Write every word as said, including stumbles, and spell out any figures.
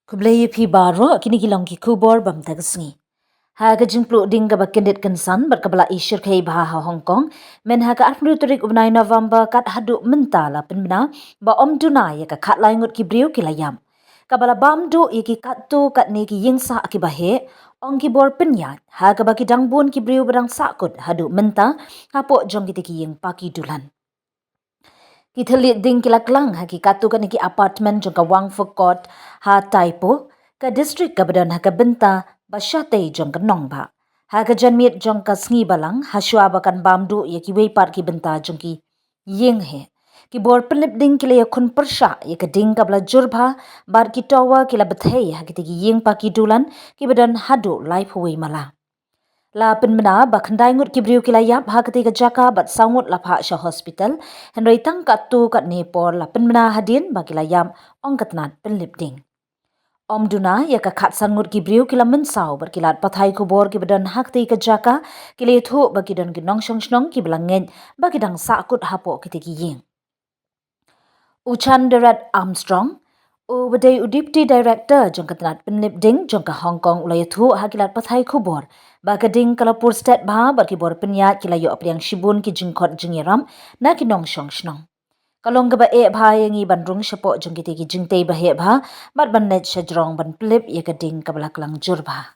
Khublei ïa phi baroh, kine ki long ki khubor ba mynta ka sngi. Ha ka jingpluh ding kaba kyndit kynsan bad kaba la ishyrkhei bha ha Hong Kong, myn ha ka arphew tarik u bnai November kat haduh mynta la pynbna ba ym duna ïa ka khatlai ngut ki briew ki la ïap. Kaba la bam duh ïa ki katto katne ki ïing sah kiba heh, ong ki bor pynïaid, ha kaba ki dang bun ki briew ba dang sahkut haduh mynta hapoh jong kitei ki ïing paki dulan. Ki thylliej ding ki la klang ha ki katto katne ki apartment jong ka Wangfu Court ha Tai Po, ka district kaba don ha ka bynta ba shatei jong ka nongbah. Ha ka janmiet jong ka sngi Balang, ha shuwa ba kan bam duh ïa kiwei pat ki bynta jong ki ïing heh, ki bor pynlip ding ki la ïakhun pyrshah ïa ka ding kaba la jur bha bad ki tower ki la bthei ha kitei ki ïing paki dulan kiba don haduh laiphew wei mala. La pynbna ba khyndai ngut ki briew ki la ïap ha katei ka jaka bad saw ngut la phah sha hospital, hynrei tang katto katne por la pynbna hadien ba ki la ïap, ong ka tnat pynlip ding. Ym duna ïa ka khatsan ngut ki briew ki la mynsaw bad ki lad pathai khubor kiba don ha katei ka jaka ki la ïathuh ba ki don ki nongshong shnong kiba la ngeit ba ki dang sahkut hapoh kitei ki ïing. U Chandrat Armstrong, uba dei u Deputy Director jong ka tnat pynlip ding jong ka Hong Kong, u la ïathuh ha ki lad pathai khubor ba ka ding ka la pur stet bha bad ki bor pynïaid ki la ïoh pdiang shibun ki jingkhot jingïarap na ki nongshong shnong. Ka long kaba eh bha ïa ngi ban rung shapoh jong kitei ki jingtei ba heh bha bad ban leit shajrong ban pynlip ïa ka ding kaba la klang jur bha.